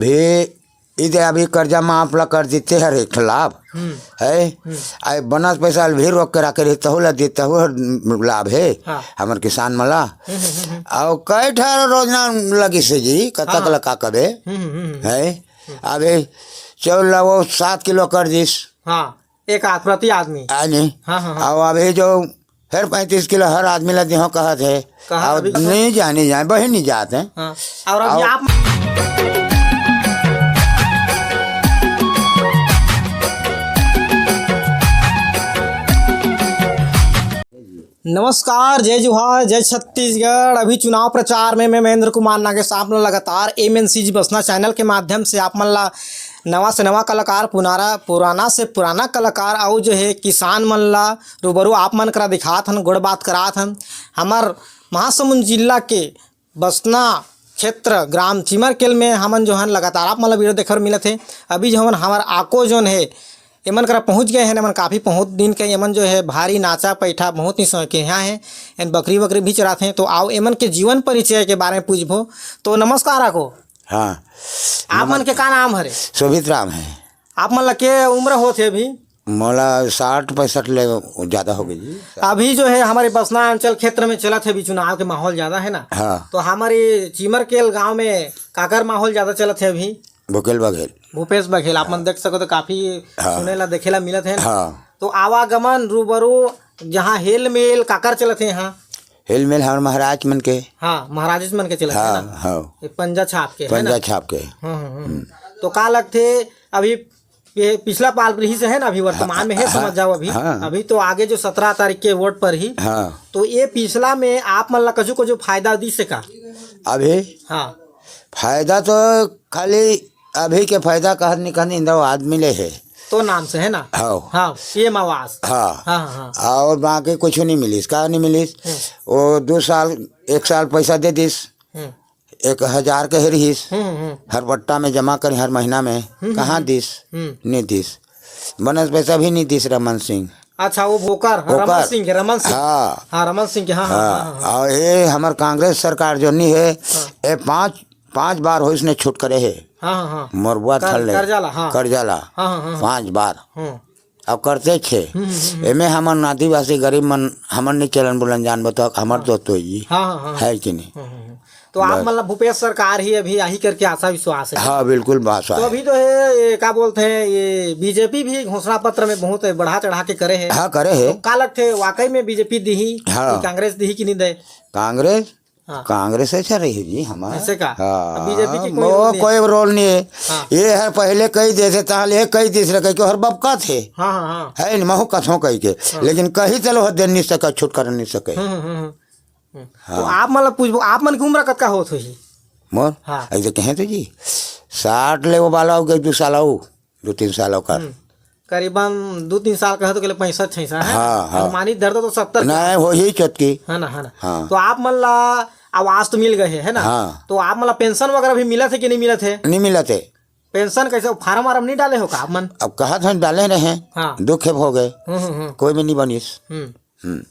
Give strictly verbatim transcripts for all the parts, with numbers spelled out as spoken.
भी इदे अभी कर्जा माफ ला कर देते हर एक ठो लाभ हम्म। है। हम्म। आए बनस पैसा भी रोक के रखे रही, तहु ला दे, तहु हर लाभ है हाँ। हमर किसान मन ला। हम्म, हम्म, हम्म। अउ कई ठा रोजना लगिस हे जी, कतक हाँ। ला का कबे हम्म, हम्म, हम्म। है। अभी चौल ला वो सात किलो कर दिस। हाँ, एक आध प्रति आदमी। आ नहीं। हाँ, हाँ, हाँ। अउ अभी जो फिर पैंतीस किलो हर आदमी ला देहो कहत है। कहा अउ अभी कहा? नहीं जाए, नहीं जाए, बही नहीं जात है। हाँ। और अभी अउ आप नमस्कार, जय जोहार, जय छत्तीसगढ़। अभी चुनाव प्रचार में मैं महेंद्र कुमार नागेश आप मन लगातार एम एन सी जी बसना चैनल के माध्यम से आप मन ला नवा से नवा कलाकार, पुनारा, पुराना से पुराना कलाकार अउ जो है किसान मन ला रूबरू आप मन करा दिखात हन, गोड़ बात करात हन। हमर महासमुंद जिला के बसना क्षेत्र ग्राम चिमरकेल में हमन जो हन लगातार आप मन ला वीडियो देखे बर मिलत हे। अभी जो हमन हमर आको जोन हे एमन करा पहुँच गए हैं, एमन काफ़ी बहुत दिन के एमन जो है भारी नाचा पैठा बहुत ही शौकीन हैं, एन बकरी वकरी भी चराते हैं। तो आओ एमन के जीवन परिचय के बारे में पूछबो। तो नमस्कार आको। हाँ। आप मन के का नाम हरे? शोभित राम है। आप मन ला के उम्र होत हे अभी? मोला साठ पैंसठ ले ज्यादा हो गई जी। अभी जो है हमारे बसना अंचल क्षेत्र में चलत हे अभी चुनाव के माहौल ज्यादा है ना? हाँ। तो हमारे चिमरकेल गांव में काकर माहौल ज्यादा चलत हे अभी? भूपेश बघेल। भूपेश बघेल, आप मन देख सको तो काफी हाँ। सुने ला देखे ला मिलत हे ना? हाँ। तो आवागमन रूबरू जहाँ हेल मेल काकर चलत हे यहाँ? हेल मेल हमारे महाराज मन के। हाँ, महाराज मन के चलत हे हाँ, ना? हाँ। ये पंजा छाप के, है ना? पंजा छाप के। हम्म, हम्म, हम्म। तो का लगथे अभी ये पिछला पाल रही से है ना, अभी वर्तमान में है, हाँ, समझ जाओ अभी। हाँ। अभी तो आगे जो सत्रह तारीख के वोट पर ही, हाँ। तो ये पिछला में आप मन ला कछु कछु फायदा दिस हे का? अभी? हाँ। फायदा तो खाली अभी के फायदा कहत नहीं कहत इंदव आदमी ले है। तो नाम से है ना? हाँ। हाँ, पी एम आवास। हाँ। हाँ, हाँ, हाँ। और बाकी कुछ नहीं मिलिस, का नहीं मिलिस? हम्म। वो दो साल, एक साल पैसा दे दिस। हम्म। एक हजार के रहिस, हम्म, हम्म। हर पट्टा में जमा करी हर महीना में, हम्म, कहाँ हम्म। दिस? हम्म। नहीं दिस। बनस पैसा भी नहीं दिस रमन सिंह। अच्छा, वो वोकर, हाँ, वोकर। रमन सिंह के, रमन सिंह। हाँ। हाँ, रमन सिंह के, हाँ, हाँ, हाँ, हाँ, हाँ। और ये हमर कांग्रेस सरकार जो नहीं है, हाँ। ये पाँच, पाँच बार हो इसने छूट करे है। हाँ, हाँ, हाँ। मरबुआ कर-, थल ले। कर्जा ला, हाँ। कर्जा ला। हाँ, हाँ, हाँ। पाँच बार। हम्म। अब करते छे। हम्म, हम्म, हम्म। एमे हमन आदिवासी गरीब मन, हमन नहीं चलन बुलन जान बता, हमर हाँ। दोस्त होई जी। हाँ, हाँ, हाँ। है कि नहीं? हम्म, हम्म, हम्म। तो आप बस। मतलब भूपेश सरकार ही अभी आही करके आशा विश्वास है। हाँ, बिल्कुल आशा तो है। अभी तो है, ये का बोलते हैं, ये बी जे पी भी घोषणा पत्र में बहुत बढ़ा चढ़ा के करे है। हाँ, करे है। तो का लगथे वाकई में बी जे पी दिही हाँ। कि कांग्रेस दिही कि नहीं दे? कांग्रेस हाँ। कांग्रेस ऐसा रही जी हमारा। ऐसे का? हाँ, अब बी जे पी की कोई वो role नहीं है। कोई role नहीं है। हाँ। ये हर पहले कही देते, ताहले ये कही देते रहे, क्यों हर बबका थे। हाँ, हाँ, हाँ। है न, महू कथों कही के। हाँ। लेकिन कही चलो हर दिन नहीं सका, छुटकारा नहीं सके। हम्म, हम्म, हम्म, हम्म। हाँ। तो आप मतलब पूछबो, आप मन की उम्र कतका होत होही? मोर? हाँ। ऐसे कहे तो जी, साठ ले वो वाला हो गए, दो साल हो। दो तीन साल ओकर। हम्म, करीबन दो तीन साल कहे तो के लिए पैंसठ छैसठ है। हाँ, हाँ। अनुमानित दर तो सत्तर के नहीं, हो ही चटकी। है ना, है ना। हाँ। तो आप मन ला आवास तो मिल गए है, है ना? हाँ। तो आप मन ला पेंशन वगैरह भी मिलत है कि नहीं मिलत है? नहीं मिलत है। पेंशन कैसे, फार्म वार्म नहीं डाले हो का आप मन? अब कहा था डाले रहे, हाँ। दो खेप हो गए, हम्म, हम्म, हम्म। कोई भी नहीं बनिस। हम्म। हम्म।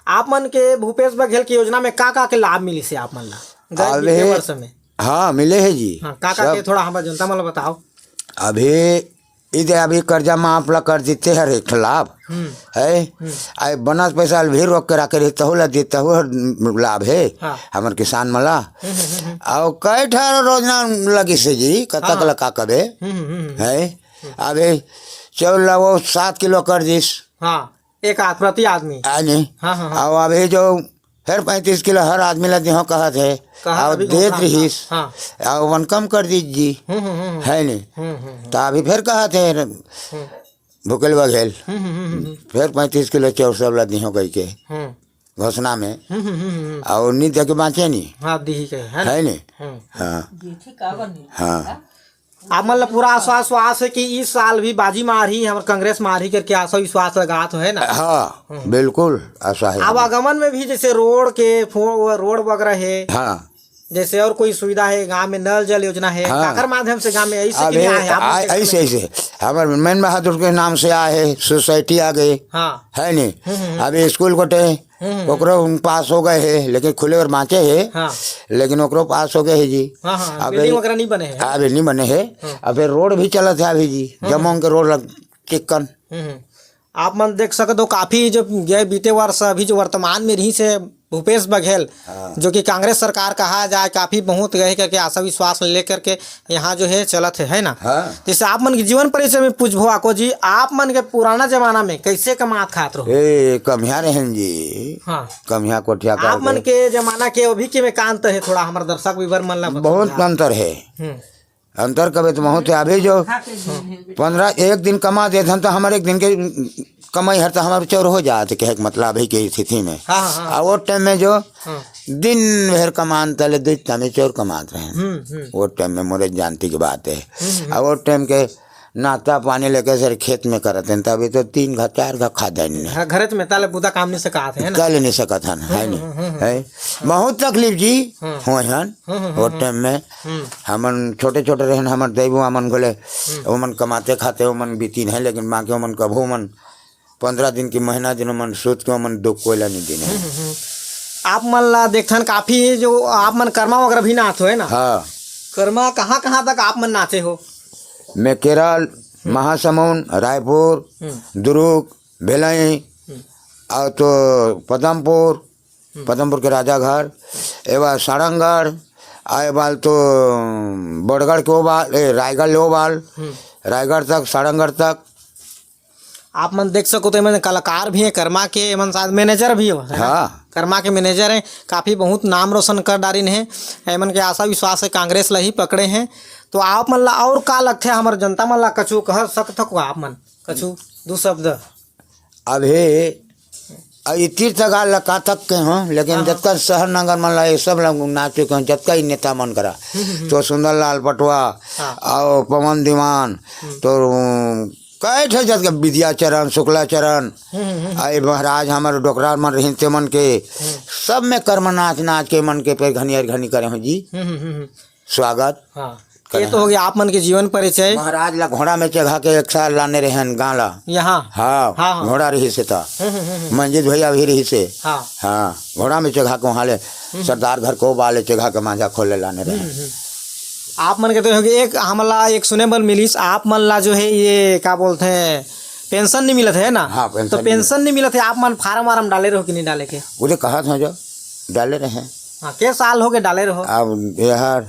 आप मन के भूपेश बघेल के योजना में का का के लाभ मिलिस हे आप मन ला गए अबे, बीते वर्ष में? हाँ, मिले हे जी। हाँ, का का सब। के थोड़ा हमर जनता मन ला बताओ। अभी इदे अभी कर्जा माफ ला कर देते हर एक ठो लाभ हम्म। है। हम्म। आए बनस पैसा भी रोक के रखे रही, तहु ला दे, तहु हर लाभ है हाँ। हमर किसान मन ला। हम्म, हम्म, हम्म। और कई ठा रोजना लगिस हे जी, कतक हाँ। ला का कबे हम्म, हम्म, हम्म। है। अभी चौल ला वो सात किलो कर दिस। हाँ। एक आध प्रति आदमी। आ नहीं। हाँ, हाँ, हाँ। अब अभी जो फिर पैंतीस किलो हर आदमी ला देहो कहत है। कहा अब अभी देत घोषणा। रहीस। हाँ। अब वन कम कर दीजिए। हम्म, हम्म, हम्म। है नहीं। हम्म, हम्म, हम्म। तो अभी फिर कहत है हम्म। भूपेश बघेल। हम्म, हम्म, हम्म, हम्म। फिर पैंतीस किलो चाउर सब ला देहो कह के हम्म। घोषणा में। हम्म, हम्म, हम्म, हम्म। और नहीं दे के बाँचे नहीं। हाँ, दीही के, है ना? है नहीं? हम्म। हाँ। ये ठीक काबर नहीं? हाँ। आप मन ला पूरा आशा विश्वास है कि इस साल भी बाजी मारही, हमर कांग्रेस मारही करके आशा विश्वास लगात हो, है ना? हाँ, हम्म। बिल्कुल आशा है। आवागमन में भी जैसे रोड के फो-, रोड वगैरह है, हाँ। जैसे और कोई सुविधा है गांव में, नल जल योजना है, हाँ। काकर माध्यम से गांव में ऐसे कि अबे, नहीं आए, आप आ, लोग ऐसे, ऐसे। हमारे मन बहादुर के नाम से आए है, सोसाइटी आ गई, हाँ। है नहीं? हम्म, हम्म, हम्म। अभी स्कूल कोटे, हम्म, हम्म। ओकरो पास हो गए हे, लेकिन खुले बर बाँचे हे। हाँ। लेकिन ओकरो पास हो गए हे जी। हाँ, हाँ, अबे building वगैरह नहीं बने हे। हाँ, अभी नहीं बने हे। हाँ। अबे रोड भी चलत हे अभी जी, हम्म। जम्मो के रोड लग चिक्कन। हम्म, हम्म। आप मन देख सकत हो, काफी जो गए बीते वर्ष, अभी जो वर्तमान में रहिस हे भूपेश बघेल, हाँ। जो कि कांग्रेस सरकार कहा जाए, काफी बहुत गए करके आशा विश्वास लेकर के यहाँ जो है चलत है, है ना? हाँ। जैसे आप मन के जीवन परिचय में पूछबो आको जी, आप मन के पुराना जमाना में कैसे कमात खात रहो? ए, कमिया रहन जी। हाँ। कमिया कोठिया आप मन करके। के जमाना के अभी के में का अंतर है, थोड़ा हमारे दर्शक विवर मन ला बहुत बताओ। अंतर है। हम्म। अंतर कबे तो बहुत है। अभी जो पंद्रह, एक दिन कमा देथन तो हमारे एक दिन के कमाई हर तो हमारे चौर हो जात, कहे के मतलब अभी के स्थिति में। हाँ, हाँ, हाँ। और वो टाइम में जो हाँ। दिन भर कमान तले दो टाइम चौर कमात रहे। हम्म, हम्म। वो टाइम में मोरे जानती की बात है। हम्म, हम्म। और वो टाइम के नाश्ता पानी लेके सर खेत में करत हैं, तभी तो तीन घा, चार घा खा देन ने। हाँ, घरे में ताले बुता काम नहीं सकात है ना? कल नहीं सकत हन, है हम्म, नहीं? हम्म, हम्म, है? बहुत तकलीफ जी हम्म। होय हन। हम्म, हम्म, वो हम्म। टाइम में हम्म। हमन छोटे-छोटे रहन, हमर दई बुआ मन गोले, हम्म। ओमन कमाते खाते, ओमन बीतिन है, लेकिन माँ के ओमन कभू ओमन पंद्रह दिन की महीना दिन ओमन सूत के ओमन दो कोयला नहीं दिन है। हम्म, हम्म, हम्म। आप मन ला देखथन काफी जो आप मन करमा वगैरह भी नाथ होए ना? हाँ। करमा कहाँ-कहाँ तक आप मन नाचे हो? मैं केरल, हम्म। महासमुंद, रायपुर, हम्म। दुर्ग, भेलई, हम्म। और तो पदमपुर, हम्म। पदमपुर के राजाघर, एवा सारंगढ़, आ ए बाल तो बड़गढ़ के ओ बाल, ए, रायगढ़ ले ओ बाल, हम्म। रायगढ़ तक, सारंगढ़ तक। आप मन देख सको तो एमन कलाकार भी हैं, करमा के, एमन शायद मैनेजर भी हो, है ना? हाँ। करमा के मैनेजर हैं, काफी बहुत नाम रोशन कर डारिन हैं। एमन के आशा विश्वास है कांग्रेस ला ही पकड़े हैं। तो आप मन ला और का लगथे, हमर जनता मन ला कछु कह सकत हो आप मन, कछु दू शब्द? अभी अ, ई तीर तगार ला का तक के हों, लेकिन हाँ, हाँ। जतका शहर नगर मन ला, ये सब ला नाच चुके हों, जतका ही नेता मन करा। हम्म, हम्म, हम्म। तो सुंदर लाल पटवा हाँ। और पवन दीवान, हम्म। तो, उम, कई ठे जतका विद्याचरण, शुक्लाचरण, हम्म, हम्म, हम्म। आ, ये महाराज हमर डोकरा मन रहिन ते मन के, हम्म। सब में कर्म नाच नाच के मन के पे घनियर घनी करे हों जी। हम्म, हम्म, हम्म, हम्म। स्वागत हाँ। करे ये तो हो गया आप मन के जीवन परिचय। महाराज ला घोड़ा में चघा के एक साल लाने रहन गाँव ला। यहाँ? हाँ, हाँ, हाँ। घोड़ा रहिस हे ता। हम्म, हम्म, हम्म, हम्म। मंजीत भैया भी रहिस हे। हाँ। हाँ, घोड़ा में चघा के वहाँ ले हम्म। सरदार घर को बाले चघा के मांझा खोले लाने रहन। हम्म, हम्म। आप मन के तो होगे एक हमला एक सुने बर मिलिस, आप मन ला जो है ये का बोलते हैं, पेंशन नहीं मिलत है ना? हाँ, पेंशन तो नहीं पेंशन मिलत। नहीं मिलत है, आप मन फार्म वार्म डाले रहो कि नहीं डाले के? वो तो कहा था जो डाले रहे। हाँ, के साल हो गए डाले रहो? अब ये हर,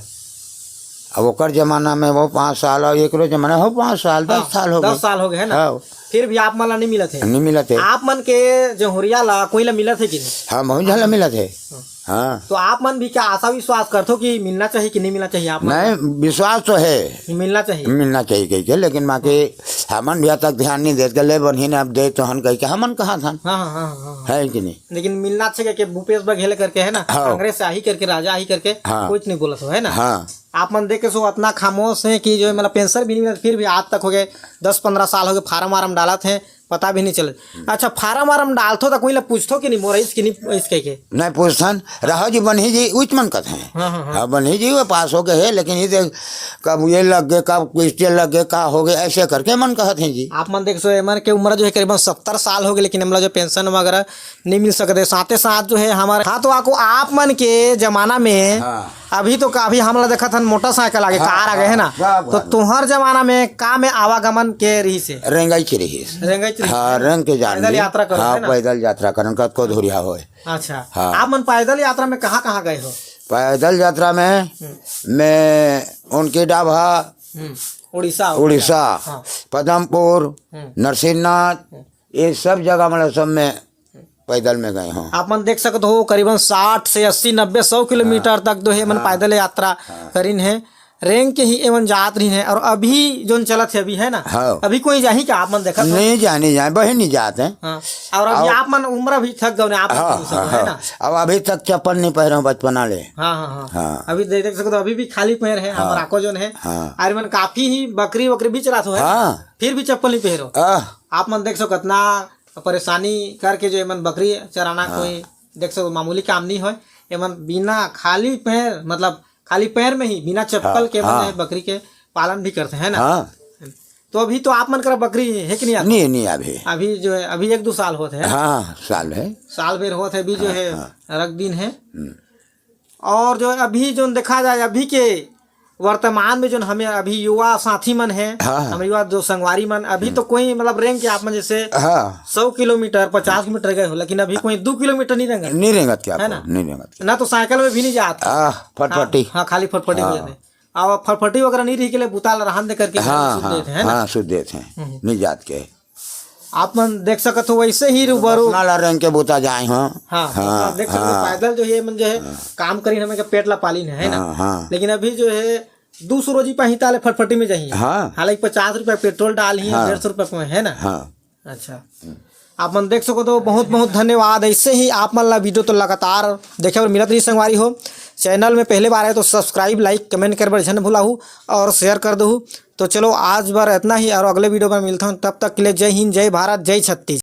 अब ओकर जमाना में वो पाँच साल और एकरो जमाना हो पाँच साल, हाँ, दस साल हो गए। दस साल हो गए, है ना? हाँ। फिर भी आप मन ला नहीं मिलत है? नहीं मिलत है। आप मन के जहुरिया ला कोई ला मिलत है कि नहीं? हाँ, बहुत झन ला मिलत है। हाँ। हाँ। तो आप मन भी क्या आशा विश्वास करथो कि मिलना चाहिए कि नहीं मिलना चाहिए आप मन? नहीं, विश्वास तो है। मिलना चाहिए। मिलना चाहिए कह के, लेकिन माँ के हमन भी तक ध्यान नहीं देत के, ले बनिन अब दे तो हन कह के हमन कहा था। हाँ, हाँ, हाँ, हाँ, हाँ। है कि नहीं? लेकिन मिलना चाहिए कि भूपेश बघेल करके है ना, हाँ। कांग्रेस से आही करके, राजा आही करके, हाँ। कुछ नहीं बोलत हो, है ना? हाँ। आप मन देख के सो इतना खामोश है कि जो है, मतलब, पेंशन भी नहीं मिलत, फिर भी आज तक हो गए, दस पन्द्रह साल हो गए, फार्म वार्म डालत हैं, पता भी नहीं चले। अच्छा, फार्म वार्म डालथो तो कोई ला पूछथो कि नहीं, मोर इस कि नहीं, इस कह के? नहीं पूछथन, रहो जी, बनही जी, उच मन कहत हैं। हाँ, हाँ, हाँ। हाँ, बनही जी, वो पास हो गए है, लेकिन ये देख, कब ये लग गए, कब क्रिस्टल लग गए, का हो गए, ऐसे करके मन कहत हैं जी। आप मन देख सो, एमन के उम्र जो है करीबन सत्तर साल हो गए, लेकिन हमला जो पेंशन वगैरह नहीं मिल सकते। साथे साथ जो है हमारे, हाँ, तो आको आप मन के जमाना में हाँ। अभी तो का, अभी हमला देखत हन मोटरसाइकिल आगे, हाँ, कार आगे, हाँ, है ना? हाँ, तो हाँ। तुहर जमाना में का में आवागमन के रहिस हे? रेंगई के रहिस। रेंगई के रहिस। हाँ, रेंग के जान पैदल ली। यात्रा करन, हाँ, है ना? पैदल यात्रा करन, कतको धुरिया होए। अच्छा। हाँ। आप मन पैदल यात्रा में कहाँ-कहाँ गए हो? पैदल यात्रा में हम्म। मैं उनके डाभा, हम्म। उड़ीसा, उड़ीसा, हाँ। पदमपुर, हम्म। नरसिंहनाथ, हम्म। ये सब जगह, मतलब, सब में पैदल में गए हों। आप मन देख सकत हो, करीबन साठ से अस्सी, नब्बे, सौ किलोमीटर हाँ। तक जो है, मन हाँ। पैदल यात्रा हाँ। करिन है। रेंग के ही एमन जात रहिन है। और अभी जोन चलत है अभी, है ना? हाँ। अभी कोई जाही क्या, आप मन देखत हो? नहीं जाए, नहीं जाए, बही नहीं जात हैं। हाँ। और अभी और आप मन उम्र भी थक गए, आप मन हाँ, के हाँ, है हाँ। ना? अब अभी तक चप्पल नहीं पहरे हों बचपना ले। हाँ, हाँ, हाँ। हाँ। अभी देख, देख सकते हो, अभी भी खाली पैर है, हाँ। हमारा को जोन है। हाँ। अरे मन काफी ही बकरी वकरी भी चरात हो, है ना? हाँ। फिर भी चप्पल नहीं पहरो। आह। आप मन देख सको कितना परेशानी करके जो एमन बकरी चराना हाँ। कोई देख सको मामूली काम नहीं होय। एमन बिना खाली पैर, मतलब खाली पैर में ही, बिना चप्पल हाँ, के, हाँ। मतलब बकरी के पालन भी करते हैं ना। हाँ। तो अभी तो आप मन करा बकरी हे कि नहीं? नहीं, नहीं, अभी। अभी जो है, अभी एक दो साल होत है। हाँ, साल है। साल बेर होत है, अभी जो हाँ, है, हाँ। रख दिन है। हम्म। और जो है, अभी जो देखा जाए, अभी के वर्तमान में जो हमें अभी युवा साथी मन है, हाँ, हाँ। हमें युवा जो संगवारी मन, अभी हम्म। तो कोई मतलब रेंग के आप मन जैसे हाँ। सौ किलोमीटर, पचास किलोमीटर गए हो, लेकिन अभी कोई दो किलोमीटर नहीं रेंगत। नहीं रेंगत क्या है आपको? ना? नहीं रेंगत क्या? ना तो साइकिल में भी नहीं जात। आह, फटफटी। हाँ, हाँ, खाली फटफटी हो हाँ। जाते। अब फटफटी वगैरह नहीं रही के लिए बुता ला रहन दे करके हाँ, सुध हाँ, देत है, है ना? हाँ, सुध देत हैं। हम्म। नहीं जात के। आप मन देख सकत हो, वैसे ही रूबरू। अपना ला रेंग के बुता जाए हो। हाँ, हाँ, अपना देख सकत हो, हाँ। पैदल जो है, मन जो है, हाँ। काम करीन, हमें के पेट ला पालीन है, है ना? हाँ, हाँ। लेकिन अभी जो है, दो सौ रोजी पहिता ले फटफटी में जाही। हाँ। हालांकि पचास रुपया पेट्रोल डालही, हाँ। डेढ़ सौ रुपया में, है ना? हाँ। अच्छा। आप मन देख सकत हो, बहुत बहुत धन्यवाद। ऐसे ही आप मन ला वीडियो तो लगातार देखे बर मिलत रही संगवारी हो। चैनल में पहले बार आए तो subscribe, like, comment करे बर झन भुलाहू और share कर दहू। तो चलो, आज बर इतना ही और अगले वीडियो में मिलता हूँ। तब तक के लिए जय हिंद, जय भारत, जय छत्तीसगढ़।